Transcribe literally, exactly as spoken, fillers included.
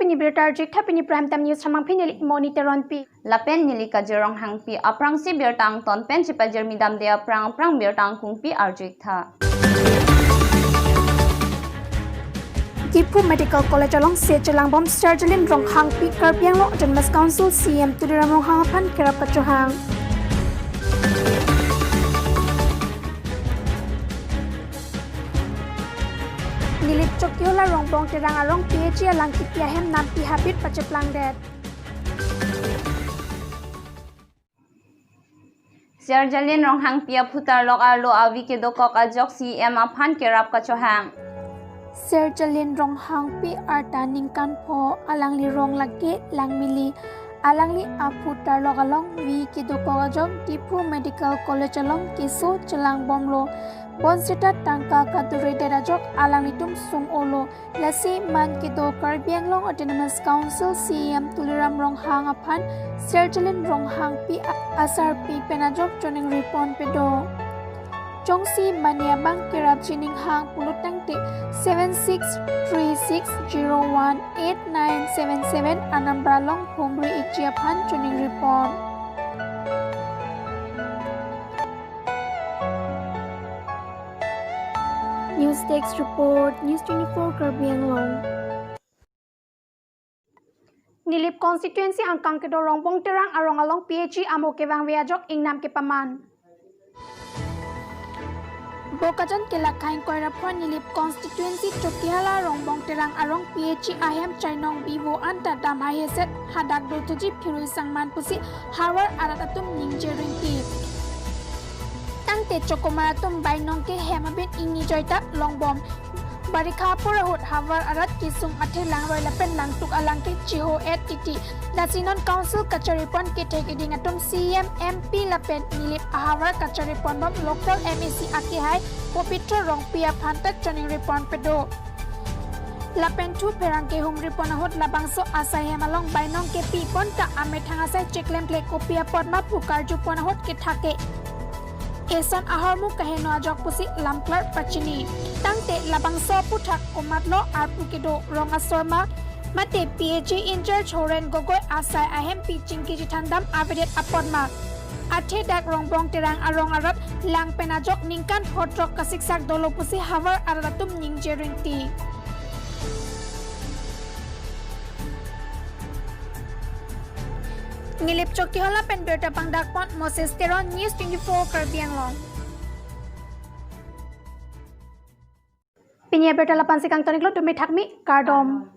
Pini birta arjutha, pini Prime Time News thamangpi neli Moni Teronpi. Lapen neli Kajir Ronghangpi. Aphrangsi birta angton pen chipajirmi damde aphrang aphrang birta angkungpi arjutha. Diphu Medical College along se chelangbom Sir Jalin Ronghangpi, Karbi Anglong Autonomous Council C E M Tuliram Ronghang aphan kerap kachohang. Nilip Chokihola Rongbong Terang arong P H E alang kipi ahem nampi habit pacheplangdet. Sir Jalin Ronghangpi aphu tarlok arlo avi kedokok ajok C E M aphan kerap kachohang. Sir Jalin Ronghangpi arta ningkan pho, alangli rong lake Langmili. Alangli aphu tarlok along vi kedokok ajok Diphu Medical College along keso chelangbomlo. Bonseta tangka kaduredet ajok alanglitum sung-olo. Lasi man kedo Karbi Anglong Autonomous Council C E M Tuliram Ronghang aphan Sir Jalin Ronghangpi a-, asarpi pen ajok choningri ponpe do. Jongsi mane abang kerap chininghang pulo tangte seven six three six zero one eight nine seven seven a-number along humri ikji aphan choningri pon. News Desk Report, News twenty-four Karbi Anglong. Nilip constituency angkang kedo Rongbong Terang arong along P H E amo kevangve ajok ingnam kepaman. Bokajan kelak khaing koirapon Nilip constituency Chokihola Rongbong Terang arong P H E ahem chainong bivo anta dam haiheset hadak dothuji phirui sangman pusi havar arat atum ningje ringti. Tangte chokomar atum bainong ke hem abin ingni joita longbom. Barikha apor ahut havar arat kesung athe langroi lapen langtuk alang ke chiho-et titi. Lasi non council kacharipon kethek iding atum C E M, M P lapen Nilip ahavar kacharipon bom local M A C akehai Pobitro Rongpi aphan ta choningri ponpe do. Lapen thu pherangke humripon ahut labangso asai hem along bainong kepi ponta amethang asai cheklemkle kopi apot ma pu karjupon ahut kethak ke eson ahormu kaheno ajok pusi lamklar pachini. Tangte labangso aphuthak komatlo arpu kedo, rong asor ma mate P H E in-charge Horen Gogoi asai ahempi chingki chethandam avedet apot ma. Athe dak Rongbong Terang arong arat lang pen ajok ningkan pho throk kasiksak dolo pusi havar arat atum ningje ringti. Nilip Chokihola pen birta pangdakpon Moses Teron, News twenty-four Karbi Anglong. Pini abirta lapu-ansi kangton-iklo, dumi thakmi, kardom.